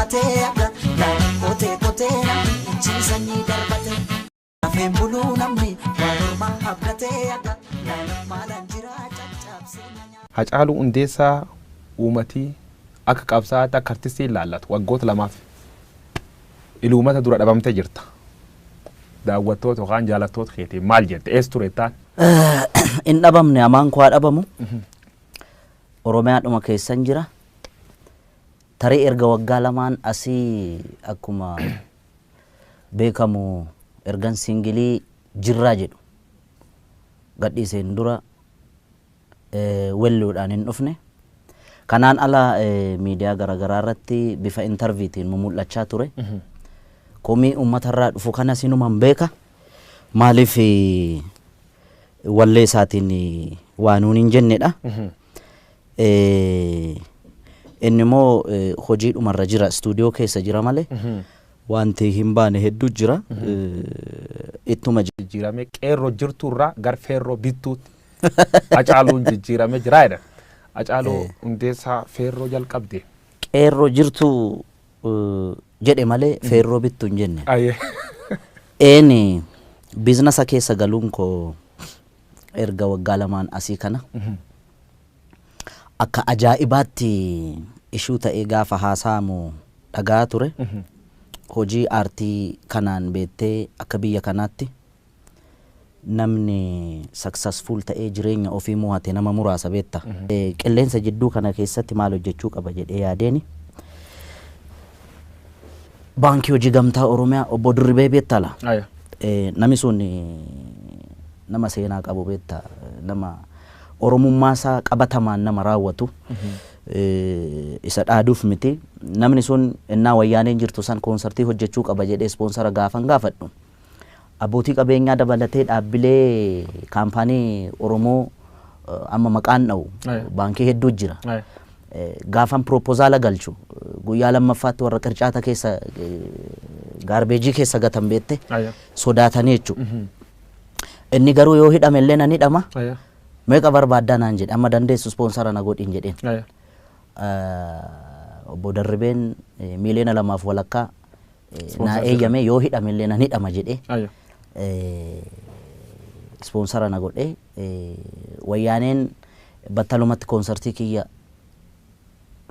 Darbatee akka qotee qotee namni inchiisanii darbatee lafeen buluu namni waan ormaa abdatee akka maalaan jira caccabsee. Hacaaluu Hundeessaa uummatii akka qabsaa'aatti akka artistii ilaallatu waggoota lamaaf iluumata dura dhabamtee jirta. Daawwattoota yookaan jaalattoota keetiin maal jette, eessa ture taan? In dhabamne, amaan koo haa dhabamu. Oromiyaadhuma keessan jira. Tarii erga waggaa 2n asii akkuma beekamu ergan single Jirraa jedhu gadhiiseen dura welluudhaan hin dhufne. Kanaan ala miidiyaa garaagaraa irratti bifa interviewtiin mul'achaa ture. Komii uummatarraa dhufu kanas hinuman beeka. Maaliif wallee isaatiin waa nuun hin jennedha. Inni immoo hojiidhumarra jira, istuudiyoo keessa jira malee wanti hin baane hedduu jira. Ittuma Jijjiiramee qeerroo jirtuurraa gar feerroo bittuutti Hacaaluun jijjiiramee jira jedhan. Hacaaluu Hundeessaa feerroo jalqabde. Qeerroo jirtu jedhe malee feerroo bittu hin jenne. Eeni, business keessa galuun koo erga waggaa 2n asii kana akka ajaa'ibaatti ishuu ta'ee gaafa haasa'amu dhagaa ture. Hojii aartii kanaan beettee akka biyya kanaatti namni successful ta'ee jireenya ofii mo'ate nama muraasa, beetta. Qilleensa jidduu kana keessatti maal hojjechuu qaba jedhee yaadeeni. Baankii Hojii Gamtaa Oromiyaa obbo Dirribee beettala. Namni sun nama seenaa qabu, beetta, nama Oromummaa isaa qabatamaan nama raawwatu, isa dhaaduuf miti. Namni sun innaa Wayyaaneen jirtu san koonsartii hojjechuu qaba jedhee sponsor gaafan gaafadhu. Abbootii qabeenyaa dabalatee dhaabbilee kaampaanii Oromoo amma maqaan dha'u baankii hedduu jira. Gaafan proposal galchu guyyaa lammaffaatti warra qircaata keessa, garbage keessa gatan, beette, sodaatanii jechuudha. Inni garuu yoo hidhame illee nan hidhama. Meeqa barbaaddaa naan jedhe, amma dandeessu sponsor na godhin jedheen. Obbo Darribeen 2.5 miiliyoona naa eeyyame, yoo hidhame illee nan hidhama jedhee sponsor na godhee, Wayyaaneen battalumatti koonsartii kiyya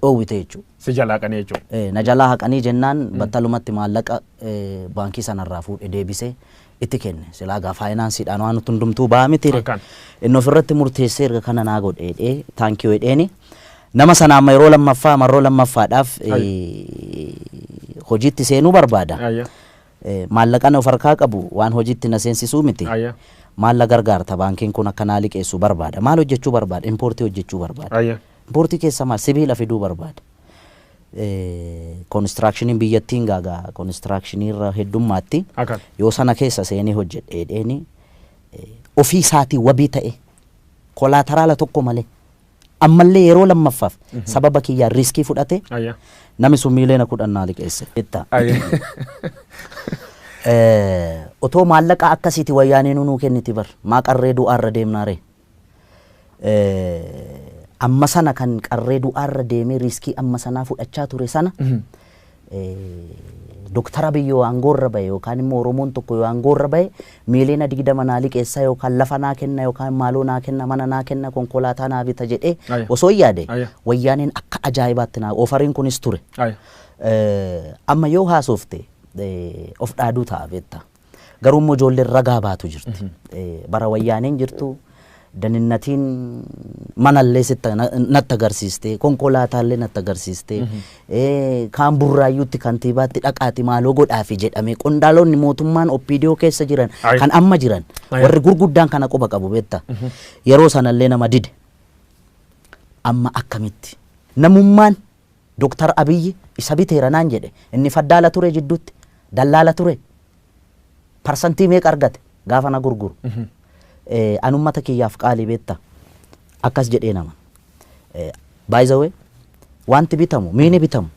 dhoowwite jechuudha. Si jalaa haqanii jechuudha. Na jalaa haqanii jennaan battalumatti maallaqa baankii sanarraa fuudhe deebisee itti kenne. Silaa gaa faayinaansiidhaan waan hundumtuu ba'aa miti. Inni ofirratti murteessee erga kana naa godheedhee thank you jedheeni. Nama sana amma yeroo lammaffaa marroo lammaffaadhaaf hojiitti seenuu barbaada. Maallaqan of harkaa qabu waan hojiitti na seensisuu miti. Maalla gargaarta, baankiin kun akka naa liqeessu barbaada. Maal hojjechuu barbaada? Import hojjechuu barbaada. Import keessa maal? Sibiila fiduu barbaada. Constructioniin biyyattiin gaagaa constructionii irra heddummaatti yoo sana keessa seenee hojjedheedheeni ofii isaatii wabii ta'e collateral tokko malee ammallee yeroo lammaffaaf sababa kiyyaan risk fudhate, namni sun 10 miiliyoona naa liqeesse. Otoo maallaqa akkasiiti Wayyaanee nuu kenniti bar maa qarree du'aarra deemnaare? Amma sana kan qarree du'aarra deemee risk amma sanaa fudhachaa ture sana, Dooktar Abiy yoo aangoorra bahe yookaan immoo Oromoon tokko yoo aangoorra bahe 20 miiliyoona naa liqeessaa yookaan lafa naa kenna yookaan maaloo naa kenna, mana naa kenna, konkolaataa naa bita jedhee osoo hin yaade Wayyaaneen akka ajaa'ibaatti naa offeriin kunis ture. Amma yoo haasofte of dhaaduu ta'a, beektaa. Garuu immoo ijoolleen ragaa baatu jirti. Bara Wayyaaneen jirtu daninnatiin manallee sitti natti agarsiiste, konkolaataallee natti agarsiiste, kaan Burraayyuutti kantiibaatti dhaqaati maaloo godhaafi jedhame, qondaalonni mootummaan OPDO keessa jiran kan amma jiran warri gurguddaan kana quba qabu, beektaa. Yeroo sanallee nama dide. Amma akkamitti namummaan Dooktar Abiyyi isa biteera naan jedhe? Inni faddaala ture, jidduutti dallaala ture, parsantii meeqa argate gaafa na gurguru? An ummata kiyyaaf qaalii, beekta, akkas jedhee nama. By the way, wanti bitamu miini bitamu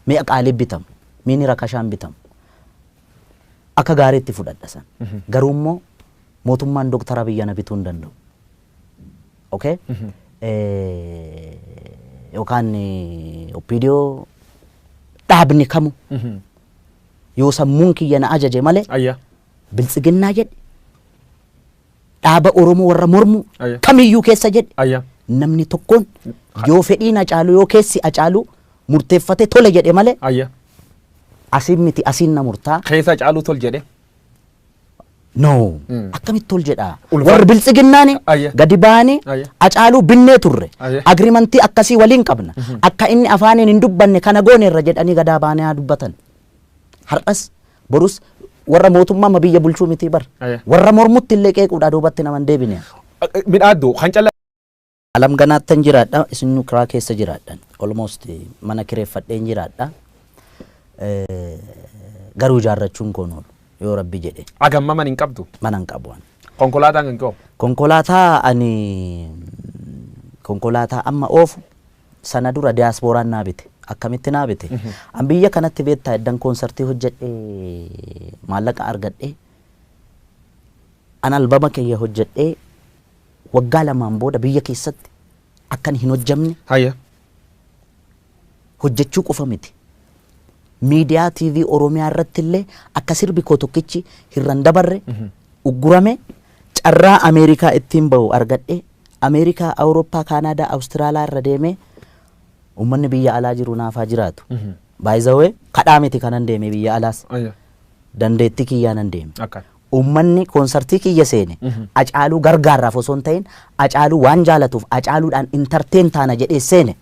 mi'a qaalii bitamu, miini rakashaan bitamu akka gaariitti fudhadha san. Garuu immoo mootummaan Dooktar Abiyyi na bituu hin danda'u. Okay? Yookaan OPDO Dhaabni kamu yoo sammuun kiyya na ajaje malee biltsiginnaa jedhe dhaaba Oromoo warra mormu kamiyyuu keessa jedhe namni tokkoon yoo fedhiin Hacaaluu yoo keessi Hacaaluu murteeffate tole jedhe malee asiin miti asiin na murtaa. Keessa Hacaaluu tol jedhe. No, akkamitti tol jedhaa? Warri biltsiginnaani gadi ba'anii Hacaaluu binnee turre agriimantii akkasii waliin qabna akka inni afaaniin hin dubbanne kana gooneerra jedhanii gadaa ba'anii haa dubbatan. Har'as borus warra mootummaa ma biyya bulchuu miti bar warra mormutti illee qeequudhaa duubatti nama hin deebine. Midhaaddu kan cala. Alam ganaattan jiraadha isin kiraa keessa jiraadhan almost mana kireeffadheen jiraadha garuu ijaarrachuun koon oolu yoo rabbi jedhe. Agamma mana hin qabdu? Mana hin qabu ani. Konkolaataan kan qabu? Konkolaataa ani konkolaataa amma oofu sana dura diyaaspooraan naa bite. Akkamitti naa bite? An biyya kanatti beektaa eddan koonsartii hojjedhee maallaqa argadhee an albama kiyya hojjedhee waggaa lamaan booda biyya keessatti akkan hin hojjamne hojjechuu qofa miti. Miidiyaa TV Oromiyaa irratti illee akka sirbi koo tokkichi hirran dabarre uggurame carraa Ameerikaa ittiin bahu argadhe Ameerikaa, Awurooppaa, Kaanaadaa, Awustiraalaa irra deemee uummanni biyya alaa jiru naafaa jiraatu. Baay'izawee kadhaa miti kanan deeme biyya alaas. Dandeettii kiyyaa nan deeme. Uummanni koonsartii kiyya seene Hacaaluu gargaarraaf osoo hin ta'in Hacaaluu waan jaalatuuf Hacaaluudhaan intarteen taana jedhee seene.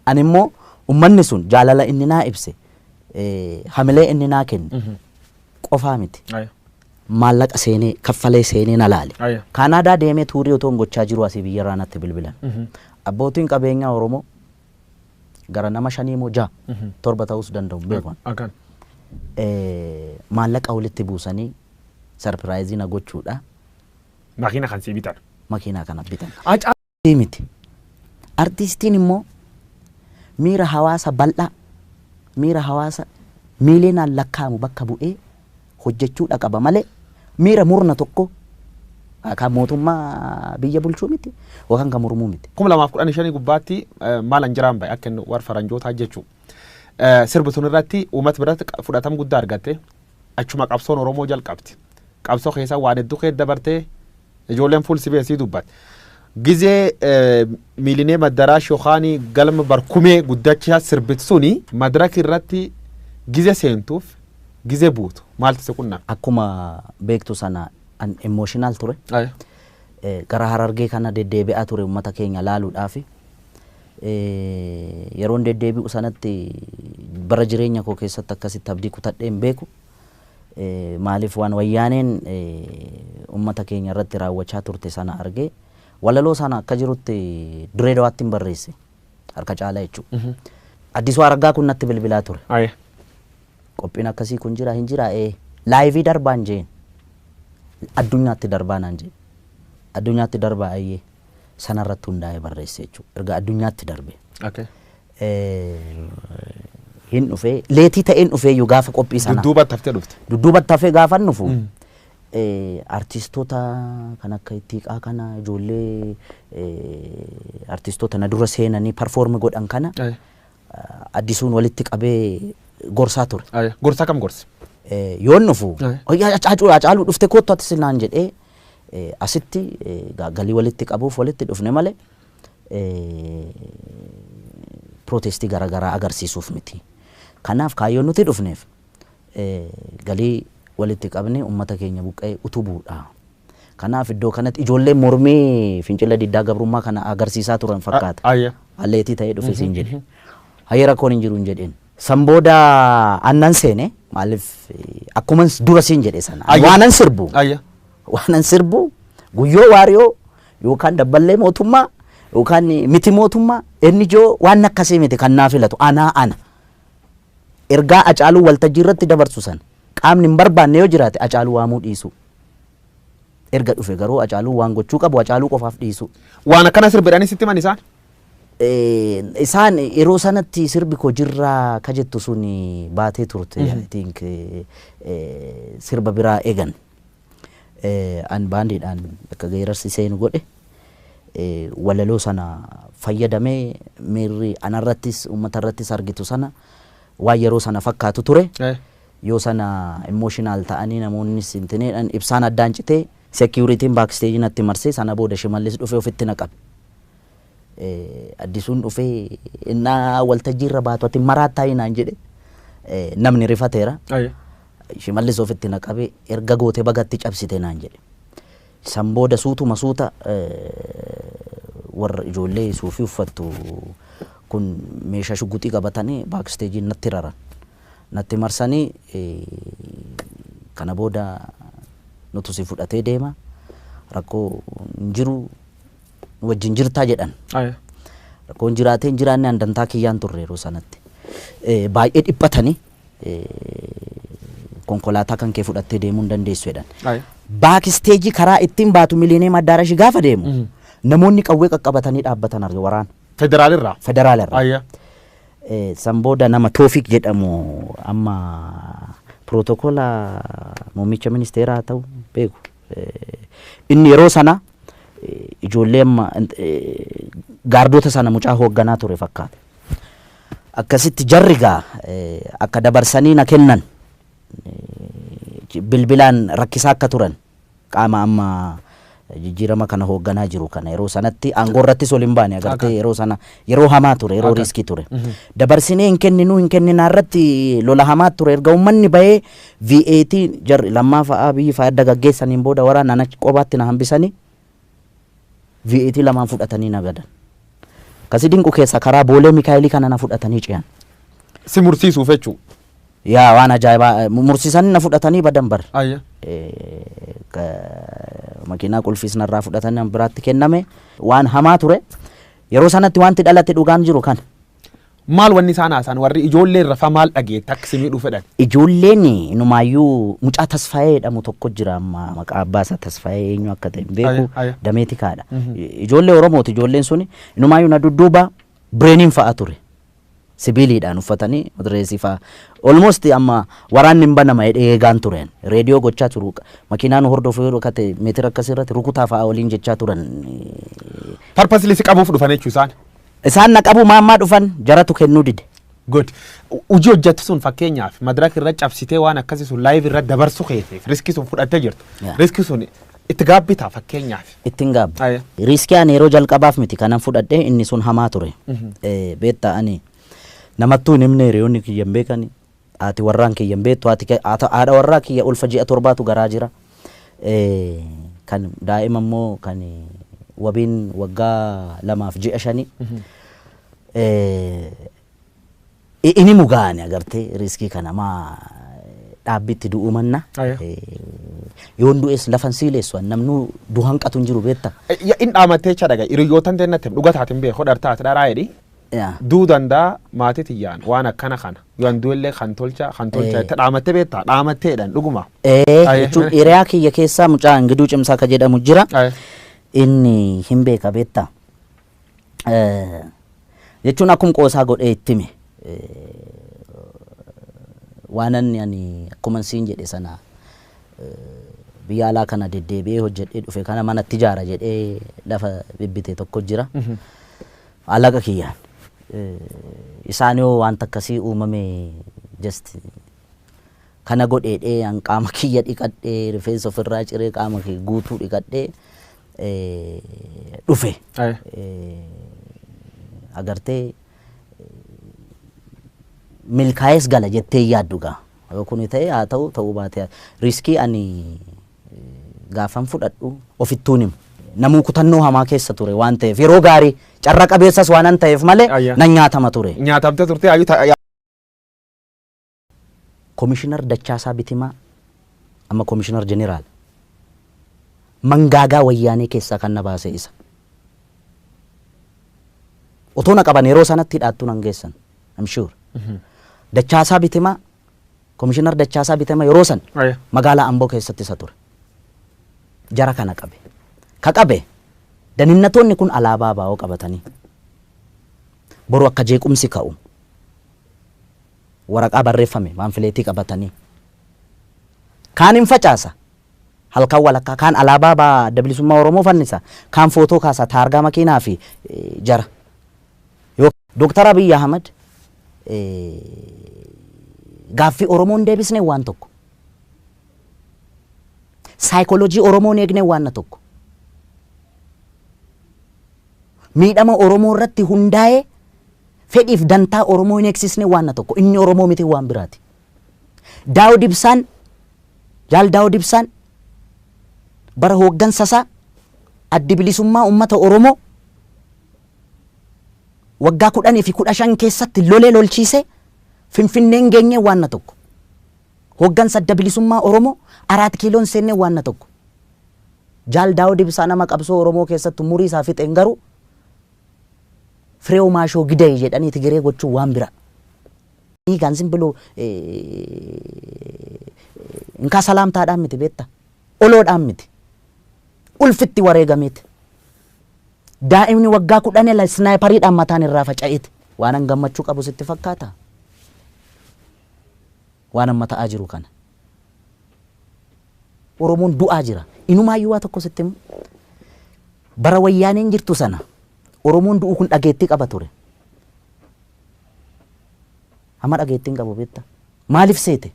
Ani immoo uummanni sun jaalala inni naa ibse hamilee inni naa kenne qofaa miti. Maallaqa seenee kaffalee seenee na laale. Kaanaadaa deemee tuurii otoo hin gochaa jiru asii biyya irraa natti bilbilan. Abbootiin qabeenyaa Oromoo gara nama 5 moo 6 7 ta'uus danda'u beekan. Maallaqa walitti buusanii sarpiraayizii na gochuudha. Makiina kan sii bitan. Makiinaa kana bitan. Miti. Artiistiin immoo miira hawaasa bal'aa miira hawaasa miiliyoonaan lakkaa'amu bakka bu'ee hojjechuudha qaba malee miira murna tokko kan mootummaa biyya bulchuu miti yookaan kan mormuu miti. 2015 gubbaatti maal an jiraan bahe akka inni warra faranjootaa jechuu. Sirbi sun irratti uummata biratti fudhatama guddaa argatte achuma qabsoon Oromoo jalqabdi. Qabsoo keessa waan hedduu keessa dabartee ijoolleen fuul sibeessii dubbatte. Gizee miilinee madaraash yookaan galma barkumee guddachaa sirbitu suni madaraka irratti gizee seentuuf gizee buutu maaltu si qunname? Akkuma beektu sana an emotional ture. Gara Harargee kana deddeebi'aa ture uummata keenya laaluudhaaf. Yeroon deddeebi'u sanatti bara jireenya koo keessatti akkasitti abdii kutadhee hin beeku. Maaliif waan wayyaaneen uummata keenya irratti raawwachaa turte sana argee walaloo sana akka jirutti Dirree Dawaatti hin barreesse harka caalaa jechuudha. Addisuu Araggaa kun natti bilbilaa ture. Qophiin akkasii kun jira hin jira laayivii darbaan jeen addunyaatti darbaa naan jeen addunyaatti darbaa ayyee sanarratti hundaa'ee barreesse jechuudha. Erga addunyaatti darbe. Hin dhufee leetii ta'een dhufee iyyuu gaafa qophii sana. Dudduubatti haftee dhufte. Dudduubatti hafee gaafa dhufu artistoota kan akka Ittiiqaa kana ijoollee artistoota na dura seenanii perform godhan kana Addisuun walitti qabee gorsaa ture. Gorsaa kam gorse? Yoon dhufu Hacaaluu dhufte kottu ati naan jedhee asitti galii walitti qabuuf walitti dhufne malee protestii garaagaraa agarsiisuuf miti. Kanaaf kaayyoon nuti dhufneef galii walitti qabne uummata keenya buqqee utubuudha. Kanaaf iddoo kanatti ijoolleen mormii fincila diddaa gabrummaa kana agarsiisaa turan fakkaata. Alleetii ta'ee dhufe siin jedhe. Hayyee rakkoon hin jiru hin jedheen. San booda annan seene maaliif akkuma dura siin jedhe sana. Waanan sirbu. Waanan sirbu guyyoo waariyoo yookaan dabballee mootummaa yookaan miti mootummaa inni ijoo waan akkasii miti kan naa filatu anaa ana. Ergaa Hacaaluu waltajjii irratti dabarsu sana qaamni hin barbaanne yoo jiraate Hacaaluu waamuu dhiisu. Erga dhufe garuu Hacaaluu waan gochuu qabu Hacaaluu qofaaf dhiisu. Waan akkana sirbidhanii sitti himan isaan? Isaan yeroo sanatti sirbi koo jirraa ka jettu sun baatee turte. I think sirba biraa eegan. An baandiidhaan akka geerarsi seenu godhe walaloo sana fayyadamee miirri anarrattis uummatarrattis argitu sana Waan yeroo sana fakkaatu ture. Yoo sana emotional ta'anii namoonni sintineedhaan ibsaan addaan citee, securityn backstage natti marsee, sana booda Shimallis dhufee ofitti na qabe. Addisuun dhufee innaa waltajjii irra baatu ati maraattaa naan jedhe, namni rifateera. Shimallis ofitti na qabe, erga gootee bagatti cabsite naan jedhe. San booda suutuma suuta warra ijoollee suufii uffattu kun meeshaa shuguxii qabatanii backstage natti raran. Natti marsanii, kana booda nutu si fudhatee deema, rakkoo hin jiru, nu wajjin jirtaa jedhan. Rakkoon jiraatee hin jiraanne an dantaa kiyyaan turre yeroo sanatti. Baay'ee dhiphatanii, konkolaataa kan kee fudhattee deemuu hin dandeessu jedhan. Backstage karaa ittiin baatu Miliineem Addaarashi gaafa deemu namoonni qawwee qaqqabatanii dhaabbatan arge, waraana. Federaalirraa. Federaalarraa. San booda nama Toofik jedhamu, amma pirootokola muummicha ministeeraa haa ta'u beeku. Inni yeroo sana ijoollee amma gaardota sana mucaa hoogganaa ture fakkaata. Akkasitti jarri gaa akka dabarsanii na kennan bilbilaan rakkisaa akka turan qaama amma jijjiirama kana hoogganaa jiru kana, yeroo sanatti aangoo irrattis ol hin baane agartee, yeroo sana yeroo hamaa ture, yeroo risk ture. Dabarsinee hin kenninuu hin kenninaa irratti lola hamaa ture. Erga uummanni bahee VAT jarri lammaa fa'aa biyyi fa'aa adda gaggeessaniin booda waraana achi qobaatti na hambisanii VAT lamaan fudhatanii na gadan. Kasi dinqu keessa karaa Boolee Mikaayilii kana na fudhatanii ce'an. Si mursiisuuf jechuu. Yaa, waan ajaa'ibaa, mursiisanii na fudhatanii badan bar. Makiinaa qulfiis narraa fudhatanii nama biraatti kenname. Waan hamaa ture. Yeroo sanatti wanti dhalate dhugaan jiru kana. Maal wanni isaan haasa'an, warri ijoollee irra fa maal dhageette akka si miidhuu fedhan? Ijoolleen inumaayyuu mucaa Tasfaayee jedhamu tokko jira, amma maqaa abbaa isaa Tasfaayee eenyu akka ta'e hin beeku, damee tikaadha. Ijoollee Oromooti ijoolleen suni, inumaayyuu na dudduuba bireeniin fa'a ture. Sibiiliidhaan uffatanii madireesii fa'a. Almost amma waraanni hin banama jedhee eegaan tureen. Reediyoo gochaa turu. Makiinaan hordofu yeroo akka ta'e meetira akkasii irratti rukutaa fa'a waliin jechaa turan. Purposely si qabuuf dhufan jechuu isaan. Isaan na qabu maammaa dhufan, jaratu kennuu dide. Good. Hojii hojjettu sun, fakkeenyaaf madaraka irra cabsitee waan akkasii sun live irra dabarsu keetiif risk sun fudhattee jirtu. Risk sun itti gaabbitaa fakkeenyaaf? Ittiin gaabba. Risk ani yeroo jalqabaaf miti kanan fudhadhe, inni sun hamaa ture. Beektaa, ani namattuu hin himne, hiriyoonni kiyya hin beekani. Haati warraan kiyya hin beektu, haati haadha warraa kiyya ulfa ji'a 7tu garaa jira. Kan daa'ima immoo kan wabiin waggaa 2 fi ji'a 5. Inni mugaane agartee, risk kana maa dhaabbitti du'uu manna. Yoon du'es lafan siilessu, an namnu du'an qatu hin jiru, beekta. In dhaamattee jecha dhaga hiriyyootan teennatti dhuga taatin beeku hodhar taate dharaa jedhi. Duu danda'a maatii tiyyaan waan akkana kana yoon du'ellee kan tolcha kan tolcha itti dhaamattee beektaa, dhaamatteedhaan dhuguma. Jechuun hiriyaa kiyya keessaa mucaa Ingiduu Cimsaa ka jedhamu jira. Inni hin beeka, beektaa. Jechuun akkuma qoosaa godhee itti hime. Waan ani akkuma siin jedhe sana biyya alaa kana deddeebi'ee hojjedhee dhufe kana manatti ijaara jedhee lafa bibbite tokko jira. Maallaqa kiyyaan. Isaan yoo wanta akkasii uumame just kana godheedhee an qaama kiyya dhiqadhee, rifeensa ofirraa ciree, qaama kiyya guutuu dhiqadhee dhufe. Agartee, milkaa'ees gala jettee yaaddu gaa. Yoo kuni ta'e haa ta'u, ta'uu baate risk ani gaafan fudhadhu ofittuun himu. Namuu kutannoo hamaa keessa ture waan ta'eef, yeroo gaarii carra qabeessas waan an ta'eef malee nan nyaatama ture. Nyaatamte turte ayyuu Komishinar Dachaasaa Bitimaa, amma komishinar jeneraal, mangaagaa wayyaanee keessaa kan na baase isa. Otoo na qaban yeroo sanatti hidhaattuu nan geessan. I'm sure. Dachaasaa Bitimaa, komishinar Dachaasaa Bitimaa yeroo san magaalaa Amboo keessatti isa ture. Jara kana qabe. Ka qabe daninnatoonni kun alaabaa baa'oo qabatanii boru akka jeequmsi ka'u waraqaa barreeffame pamphlet qabatanii kaan hin facaasa halkan walakkaa, kaan alaabaa baa Adda Bilisummaa Oromoo fannisa, kaan footoo kaasa, taargaa makiinaa fi jara. Yoo Dooktar Abiy Ahmad Gaaffii Oromoon deebisne waan tokko. Saayikooloojii Oromoon eegne waan tokko. Miidhama Oromoo irratti hundaa'ee fedhiif dantaa Oromoo hin eegsisne waan tokko. Inni Oromoo miti, waan biraati. Daawud Ibsaan, Jaal Daawud Ibsaan bara hooggansa isaa Addi Bilisummaa Uummata Oromoo waggaa 10 fi 15 keessatti lolee lolchiise Finfinneen geenye waan tokko. Hooggansa Adda Bilisummaa Oromoo Araat Kiiloon seenne waan tokko. Jaal Daawud Ibsaa nama qabsoo Oromoo keessatti umurii isaa fixeen garuu Fireew Maashoo Gidee jedhanii Tigiree gochuun waan bira. Kan simbiloo inkaa salaamtaadhaan miti beekta. Oloodhaan miti. Ulfitti wareegameeti. Daa'imni waggaa 10 snaayipariidhaan mataan irraa faca'eeti. Waan an gammachuu qabu sitti fakkaata? Waan amma ta'aa jiru kana. Oromoon du'aa jira. Inumaayyuu waa tokko sitti himu. Bara Wayyaaneen jirtu sana Oromoon du'u kun dhageettii qaba ture. Amma dhageettii hin qabu beekta. Maaliif seete?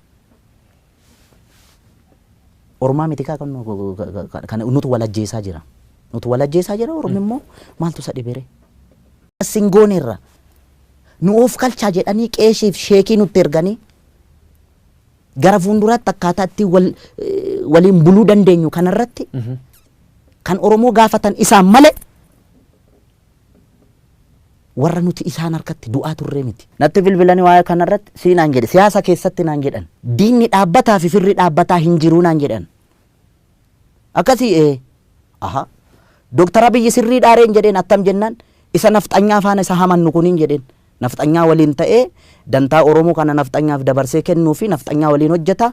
Ormaa miti kaa kan nutu wal ajjeesaa jira. Nutu wal ajjeesaa jira. Ormi immoo maaltu isa dhibere? Singooneerra nu of kalchaa jedhanii qeeshiif sheekii nutti erganii gara fuulduraatti akkaataa itti waliin buluu dandeenyu kanarratti kan Oromoo gaafatan isaan malee warra nuti isaan harkatti du'aa turree miti. Natti bilbilanii waa'ee kanarratti sii naan jedhe, siyaasa keessatti naan jedhan. Diinni dhaabbataa fi firri dhaabbataa hin jiruu naan jedhan. Akkasii aha. Dooktar Abiyyi sirrii dhaareen jedheen, attam jennaan isa nafxanyaa faana isa hamannu kuniin jedheen. Nafxanyaa waliin ta'ee dantaa Oromoo kana nafxanyaaf dabarsee kennuu fi nafxanyaa waliin hojjeta.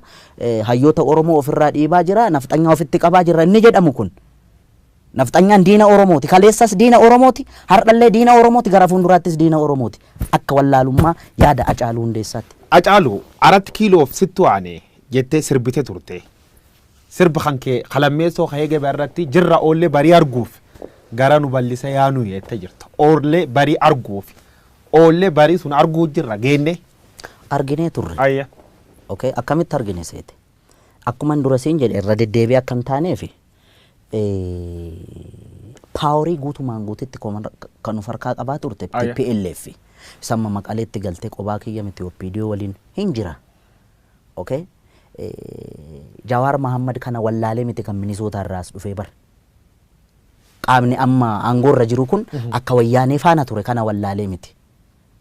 Hayyoota Oromoo ofirraa dhiibaa jira, nafxanyaa ofitti qabaa jira inni jedhamu kun. Nafxanyaan diina Oromooti. Kaleessas diina Oromooti. Har'allee diina Oromooti. Gara fuulduraattis diina Oromooti. Akka wallaalummaa yaada Acaaluu Hundeessaatti. Acaaluu, Arat Kiiloof sittu aane jettee sirbite turte. Sirba kan kee kalammeessoo ka'ee gabaa irratti jirra oollee barii arguuf gara nu bal'isa yaanuu jettee jirta. Oollee barii arguuf. Oollee barii sun arguu jirra geenne. Arginee turre. Ayya. Okay, akkamitti argine seete? Akkuma dura siin jedhe, irra deddeebi'ee akka hin taaneef powerii guutumaan guututti kan of harkaa qabaa turte Ayya. TPLF. Isamma Maqaleetti galtee qobaa kiyya miti, OPDO waliin hin jira. Okay? Jawaar Mahammad kana wallaalee miti kan Minisootaa irraas dhufee bara. Qaamni amma aangoorra jiru kun akka Wayyaanee faana ture kana wallaalee miti.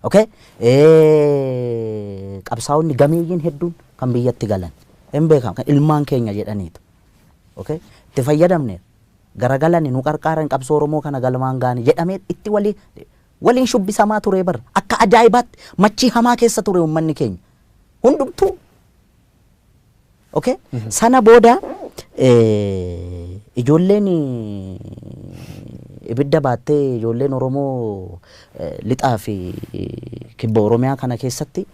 Okay? Qabsaa'onni gameeyyiin hedduun kan biyyatti galan hin beekamu, kan ilmaan keenya jedhaniitu. Okay? Itti fayyadamne garagalani nu qarqaaran, qabsoo Oromoo kana galmaan gaani jedhamee itti walii waliin shubbisamaa ture bara. Akka ajaa'ibaatti machii hamaa keessa ture uummanni keenya. Hundumtuu. Okay? Sana booda ijoolleen ibidda baattee, ijoolleen Oromoo lixaa fi kibba Oromiyaa kana keessatti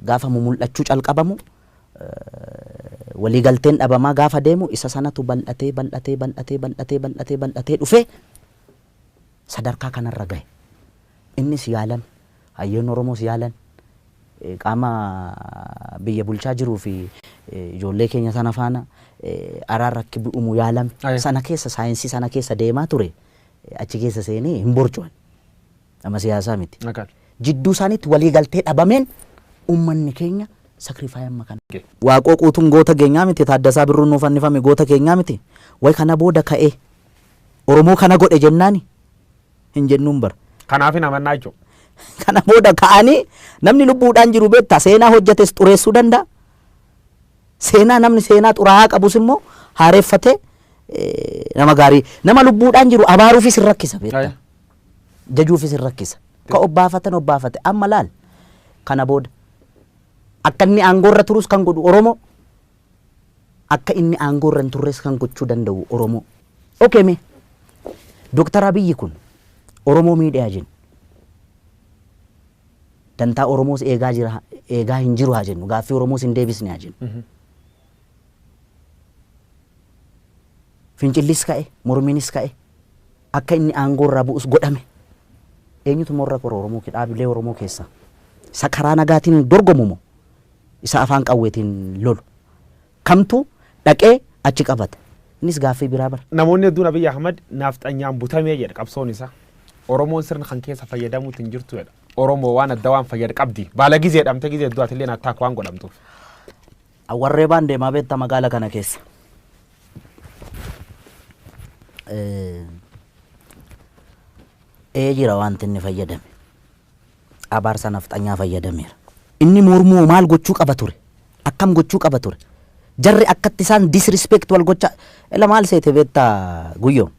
gaafa mumul'achuu calqabamu, waliigalteen dhabamaa gaafa deemu, isa sanatu bal'atee bal'atee bal'atee bal'atee bal'atee bal'atee dhufee sadarkaa kanarra gahe. Innis yaalame, hayyoonni Oromoos yaalan, qaama biyya bulchaa jiruu fi ijoollee keenya sana faana araarra akka bu'umu yaalame. Sana keessa saayinsii sana keessa deemaa ture, achi keessa seenee hin borcuan. Nama siyaasaa miti. Jidduu isaaniitti waliigaltee dhabameen uummanni keenya sacrifice amma kana. Waaqoo Quutuun goota keenyaa miti? Taaddasaa Birruun nuuf fannifame goota keenyaa miti? Way kana booda ka'ee Oromoo kana godhe jennaani hin jennuun bara. Kanaaf hin amannaa jechuudha. Kana booda ka'anii namni lubbuudhaan jiru beektaa seenaa hojjetes xureessuu danda'a. Seenaa namni seenaa xuraa'aa qabus immoo haareeffatee nama gaarii nama lubbuudhaan jiru abaaruufis hin rakkisa beektaa. Jajuufis hin rakkisa. Ka obbaafatan obbaafate amma laal, kana booda akka inni aangoorra turus kan godhu Oromoo, akka inni aangoorra hin turres kan gochuu danda'u Oromoo. Okay, mee Dooktar Abiyyi kun Oromoo miidhaa jennu. Dantaa Oromoos eegaa jira eegaa hin jiru haa jennu, gaaffii Oromoos hin deebisne haa jennu. Fincillis ka'e, mormiinis ka'e, akka inni aangoorraa bu'us godhame. Eenyutu morra kora Oromoo dhaabilee Oromoo keessaa? Isa karaa nagaatiin dorgomu moo? Isa afaan qawweetiin lolu. Kamtu dhaqee achi qabata? Innis gaaffii biraa bara. Namoonni hedduun Abiyyi Ahmad naafxanyaan butamee jedha qabsoon isaa. Oromoon sirna kan keessa fayyadamuutti hin jirtu jedha. Oromoo waan adda waan fayyada qabdi. Baala gizee dhamte gizee hedduu atillee attaak waan godhamtuuf. Warree baan deemaa beektaa magaala kana keessa. Ee jira wanti inni fayyadame. Abaarsa nafxanyaa fayyadameera. Inni mormuu maal gochuu qaba ture? Akkam gochuu qaba ture? Jarri akkatti isaan disrespect wal gocha. Ila maal seete beektaa Guyyoo?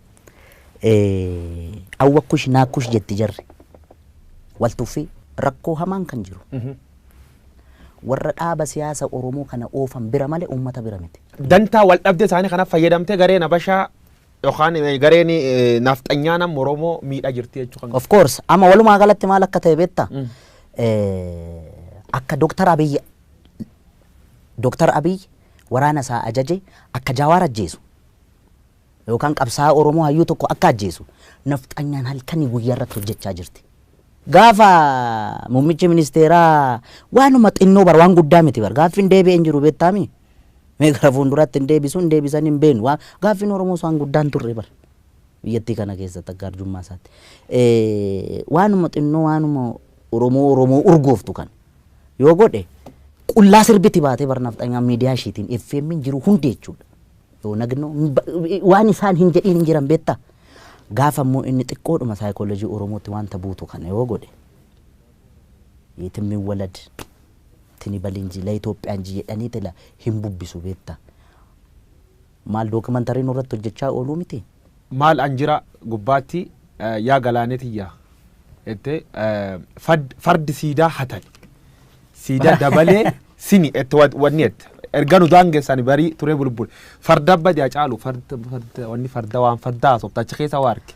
Awwakkush naakkush jetti jarri. Wal tuffii rakkoo hamaan kan jiru. Warra dhaaba siyaasa Oromoo kana oofan bira malee uummata bira miti. Dantaa wal dhabdee isaanii kanaaf fayyadamtee gareen Habashaa yookaan gareen nafxanyaa nama Oromoo miidhaa jirti jechuudha. Of course, amma walumaa galatti maal akka ta'e beektaa? Akka Dooktar Abiy waraana isaa ajaje akka Jawaar ajjeesu yookaan qabsaa'aa Oromoo hayyuu tokko akka ajjeesu nafxanyaan halkanii guyyaa irratti hojjechaa jirti. Gaafa muummichi ministeeraa waanuma xinnoo bar, waan guddaa miti bar, gaaffiin deebi'ee hin jiru beektaami. Mee gara fuulduraatti hin deebisu hin deebisan hin beenu. Gaaffiin Oromoo waan guddaan turre bar. Biyyattii kana keessatti akka arjummaa isaatti. Waanuma xinnoo, waanuma Oromoo Oromoo urgooftu kan yoo godhe qullaa sirbiti baatee bar nafxanyaan miidiyaa ishiitiin FM jiru hundi jechuudha. Yoo nagnoo waan isaan hin jedhiin hin jiran beektaa. Gaafa immoo inni xiqqoodhuma saayikoolojii Oromootti wanta buutu kana yoo godhe የትም ይወለድ እንትን ይበል እንጂ ለኢትዮጵያ እንጂ jedhanii tila hin bubbisu beektaa. Maal dookimantarii nurratti hojjechaa ooluu miti. Maal an jira gubbaatti yaa galaanetiyya jettee fardi siidaa hatan siidaa dabalee sini itti wanni jette erga nu daangessan barii turee bulbul farda badii caalu farda farda wanni farda waan farda haasofta achi keessa waa arge.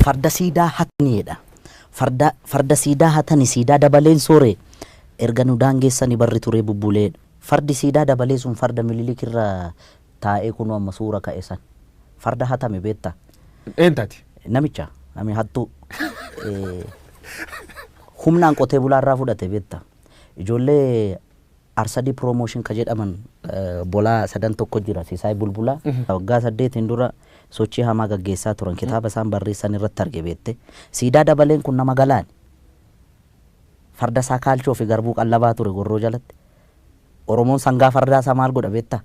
Farda siidaa hataniidha. Farda siidaa hatani siidaa dabaleen soore erga nu daangeessani barri turee bubbuleedha. Fardi siidaa dabalee sun farda Mililik irra taa'ee kunoo amma suura ka'e san. Farda hatame beektaa? Eentati? Namicha nami hattuu humnaan qotee bulaarraa fudhate beektaa? Ijoollee Arsadii Promotion ka jedhaman bolaa sadan tokko jira, Sisaay Bulbulaa. Waggaa 8n dura sochii hamaa gaggeessaa turan, kitaaba isaan barreessan irratti arge beette. Siidaa dabaleen kun nama galaani. Farda isaa kaalchoo fi garbuu qallabaa ture gorroo jalatti. Oromoon sangaa fardaa isaa maal godha beektaa?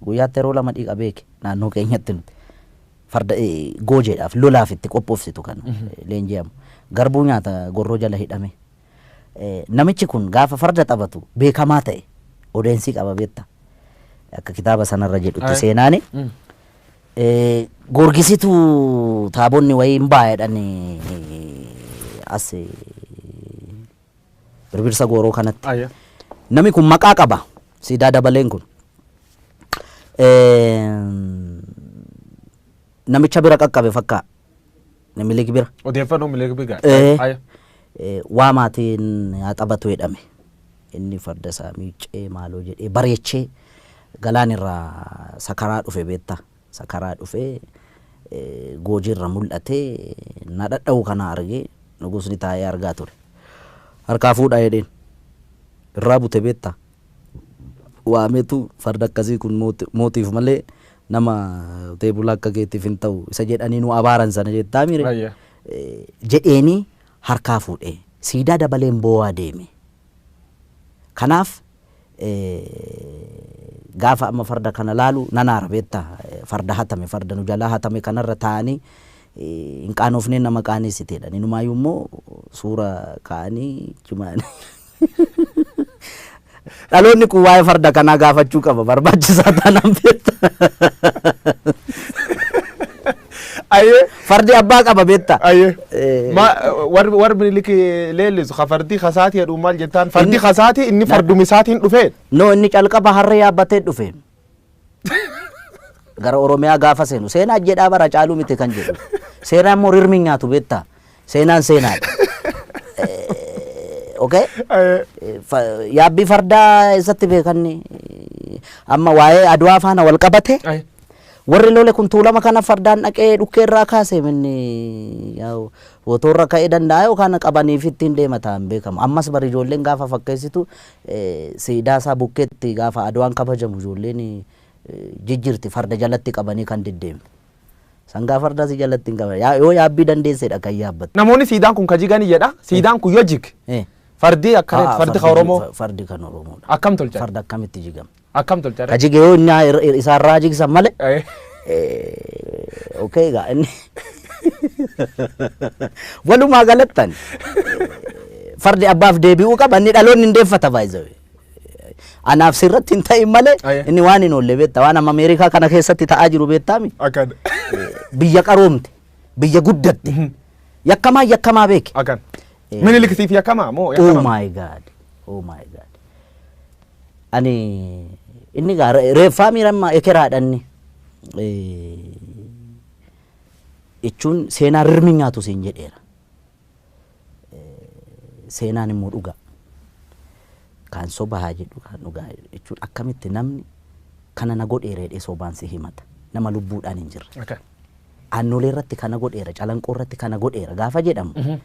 Guyyaatti yeroo lama dhiqa beeke naannoo keenyatti nuti. Farda goojeedhaaf lolaaf itti qophoofsitu kan leenji'amu. Garbuu nyaata gorroo jala hidhame. Namichi kun gaafa farda taphatu beekamaa ta'e odeensii qaba beektaa. Akka kitaaba sanarra jedhutti seenaani. Goorgisitu taabonni wayii hin baay'edhan as birbirsa gooroo kanatti. Namni kun maqaa qaba. Siidaa dabaleen kun. Namicha bira qaqqabe fakkaa. Minilik bira. Odeeffannoo Minilik bira. Waa maatiin haa taphatu jedhame. Inni farda isaa miiccee maaloo jedhee bareechee galaan irraa sakaraa dhufe beektaa. Sakaraa dhufee goojiirra mul'atee na dhadha'u kana argee nugusni taa'ee argaa ture. Harkaa fuudhaa jedheen. Irraa bute beektaa. Waameetu farda akkasii kun mootiif malee nama qotee bulaa akka keetiif hin ta'u isa jedhanii nu abaaran sana jettaa mire. Jedheeni harkaa fuudhee siidaa dabaleen boo'aa deeme. Kanaaf gaafa amma farda kana laalu nanaara beektaa, farda hatame, farda nu jalaa hatame kanarra taa'anii hin qaanofnee nama qaanesiteedha. Inumaayyuu immoo suura kaa'anii jimaan. Dhaloonni kun waa'ee farda kanaa gaafachuu qaba barbaachisaa taanaan beektaa. Fardi abbaa qaba beektaa. Ma warri Minilik leellisu ka fardi kasaati jedhu maal jettaan, fardi kasaati inni fardumi isaatiin dhufee. No, inni calqaba harree yaabbatee dhufe. Gara Oromiyaa gaafa seenu seenaa jedhaa bara caaluu miti kan jedhu. Seenaa immoo rirmi nyaatu beektaa. Seenaan seenaadha. Okay? Yaabbii fardaa eessatti beekanni amma waa'ee Adwaa faana wal qabate. Warri lole kun Tuulama kana fardaan dhaqee dhukkee irraa kaase, minni yaa'u fotoorra ka'ee danda'a yookaan qabaniif ittiin deema ta'an beekamu. Ammas bari ijoolleen gaafa fakkeessitu siidaa isaa bukkeetti gaafa Adwaan kabajamu ijoolleen jijjiirti, farda jalatti qabanii kan deddeemu. Sangaa fardaa si jalatti hin qaban. Yoo yaabbii dandeessedha kan yaabbattu. Namoonni siidaan kun ka jigani jedha. Siidaan kun yoo jig fardi akka fardi ka Oromoo Fardi kan Oromoodha. Akkam tolchan? Farda akkamitti jigama? Akkam tolchan? Ka jige yoo inni isaarraa jigsan malee. Okay, egaa inni walumaa galattan fardi abbaaf deebi'uu qaba, inni dhaloonni hin deeffata baay'ee. Anaaf sirratti hin ta'in malee inni waan hin oolle beekta, waan amma Ameerikaa kana keessatti ta'aa jiru beektaami. Akkan. Biyya qaroomte, biyya guddatte, yakkamaa yakkamaa beeke. Akkan. Minilik siif yakkamaa moo Oh yakkamaa? my God. Oh my God. Ani inni gaa reeffaa miiramma ekeraadhanni. Jechuun seenaa rirmi nyaatu siin jedheera. Seenaan immoo dhugaa. Kaan sobaa jedhu, kaan dhugaa jedhu, jechuun akkamitti namni kana na godheera jedhee sobaan si himata? Nama lubbuudhaan hin jirre. Akkan. Aannolee irratti kana godheera, Calanqoo irratti kana godheera gaafa jedhamu.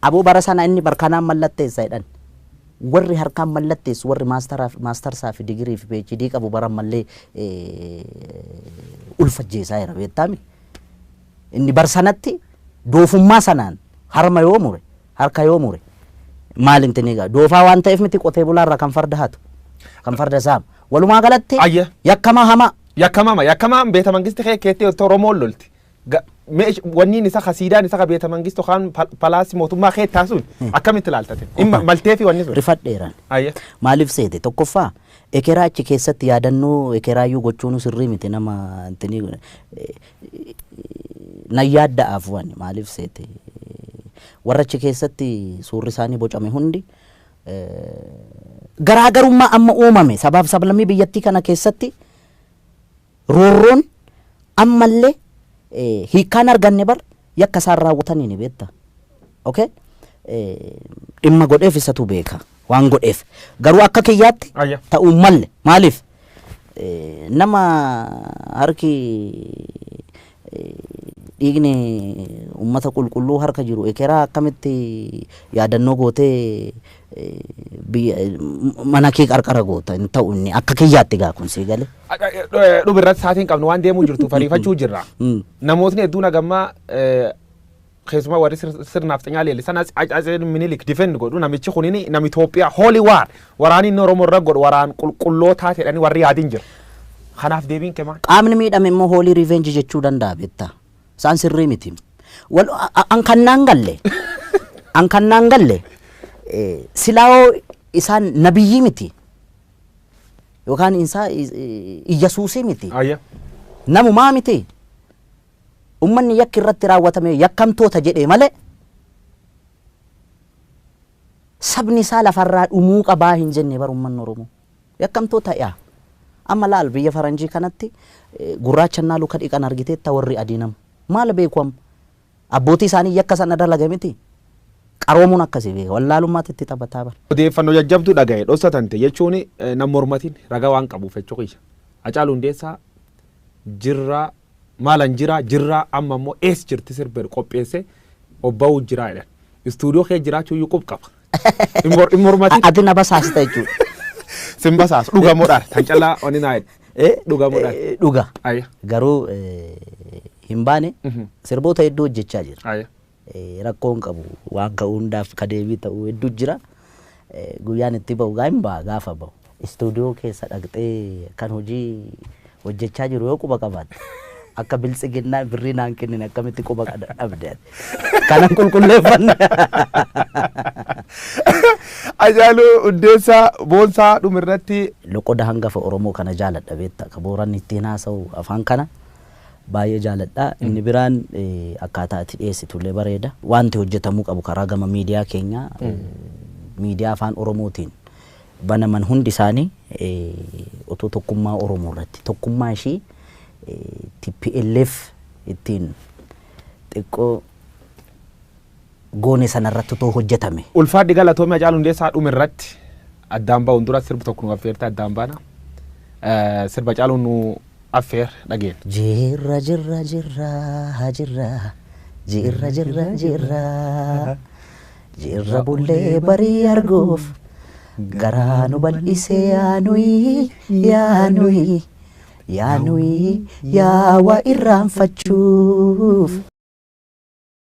Aboo, bara sana inni barkanaan mallatteessa jedhan. Warri harkaan mallatteessu, warri maastarsaa fi digirii fi PhD qabu bara mallee ulfajjeessaa jira, beektaami. Inni bar sanatti doofummaa sanaan harma yoo mure, harka yoo mure, maal intini egaa doofaa waan ta'eef miti qotee bulaarraa kan farda hatu, kan farda saamu. Walumaa galatti yakkamaa hamaa. Yakkamama yakkamaan beeta mangisti kee keettee Oromoon lolti. Wanniin isa ka siidaan isa ka beeta mangistu kaan palaasii mootummaa kee taasuun akkamitti ilaaltate? Dhimma maltee fi wanni sun. Rifadheeran. Ayya. Maaliif seete? Tokkoffaa, ekeraa achi keessatti yaadannoo ekeraayyuu gochuun sirrii miti, nama intini nan yaadda'aaf waan. Maaliif seete? Warra achi keessatti suurri isaanii bocame hundi garaagarummaa amma uumame sabaaf sablammii biyyattii kana keessatti roorroon ammallee hiikkaan arganne bar yakka isaan raawwatanii ni beekta. Okay? Dhimma godheef isatu beeka waan godheef. Garuu akka kiyyaatti ta'uu malle. Maaliif? Nama harki dhiigni uummata qulqulluu harka jiru ekeraa akkamitti yaadannoo gootee biyya mana kee qarqara goota? Hin ta'u inni akka kiyyaatti gaa kun sii galee. Dhuma irratti sa'aatiin qabnu waan deemuu jirtu fariifachuu jirra. Namootni hedduun hagammaa, keessumaa warri sirnaaf xinyaa leellisan, Atsee Minilik defend godhu, namichi kunini nama Itoophiyaa, holy war waraanni inni Oromoo irra godhu waraan qulqullootaa jedhanii warri yaadin jira. Kanaaf deebiin kee maal? Qaamni miidhame immoo holy revenge jechuu danda'a, beektaa. Isaan sirrii miti. Wal an kan naan galle. An kan naan galle silaa'oo isaan nabiyyii miti. Yookaan isaa Iyyasuusii miti. Namumaa miti. Ummanni yakki irratti raawwatame yakkamtoota jedhee malee sabni isaa lafarraa dhumuu qabaa hin jenne bar ummanni Oromoo. Yakkamtoota yaa. Amma laal, biyya faranjii kanatti gurraachannaa luka dhiqan argiteetta, warri adii nama. Maal beeku amma? Abbootii isaanii yakka sana dalaga miti. Qaroomuun akkasii beeka. Wallaalummaatti itti taphataa bara. Odeeffannoo jajjabduu dhagaye dhoksatante jechuun nam mormatiin ragaa waan qabuuf jechuu kiyya. Hacaaluu Hundeessaa jirraa maalan jira jirraa, amma immoo ees jirti sirba qopheesse obba'uu jira jedhan. Istuudiyoo kee jiraachuu iyyuu qub qaba. In mormatiin. Ati na basaasta jechuudha. Sin basaasu, dhugamoodhaan kan callaa oni naa jedhe. Dhugamoodhaan. Dhuga. Ayya. Garuu hin baane, sirboota hedduu hojjechaa jira. Ayya. Rakkoo hin qabu, waan ka'uu hundaaf ka deebii ta'uu hedduu jira. Guyyaan itti ba'u gaa hin ba'a gaafa ba'u. Istuudiyoo keessa dhaqxee kan hojii hojjechaa jiru yoo quba qabaatte, akka biltsiginnaa birrii naan kennine akkamitti quba dhabde ati? Kanan qulqulleeffanne. Hacaaluu Hundeessaa Boonsaa, dhumirratti Loqoda hangafa Oromoo kana jaaladha, beekta, ka Booranni ittiin haasa'u afaan kana baay'ee jaaladha. Inni biraan akkaataa itti dhiyeessitullee bareeda. Wanti hojjetamuu qabu karaa gama miidiyaa keenyaa, miidiyaa afaan Oromootiin banaman hundi isaanii otoo tokkummaa Oromoo irratti, tokkummaa ishii TPLF ittiin xiqqoo goone sanarratti otoo hojjetame. Ulfaadhi, galatoomii. Hacaaluu Hundeessaa, dhumirratti addaan ba'uun dura sirbi tokko nu affeerte addaan baana. Sirba Hacaaluu nu Affeer dhageen. Jirra jirra jirra jirra jirra jirra jirra jirra bullee barii arguuf garaa nu bal'isee yaanuyi yaanuyi yaanuyi yaa waa irraanfachuuf.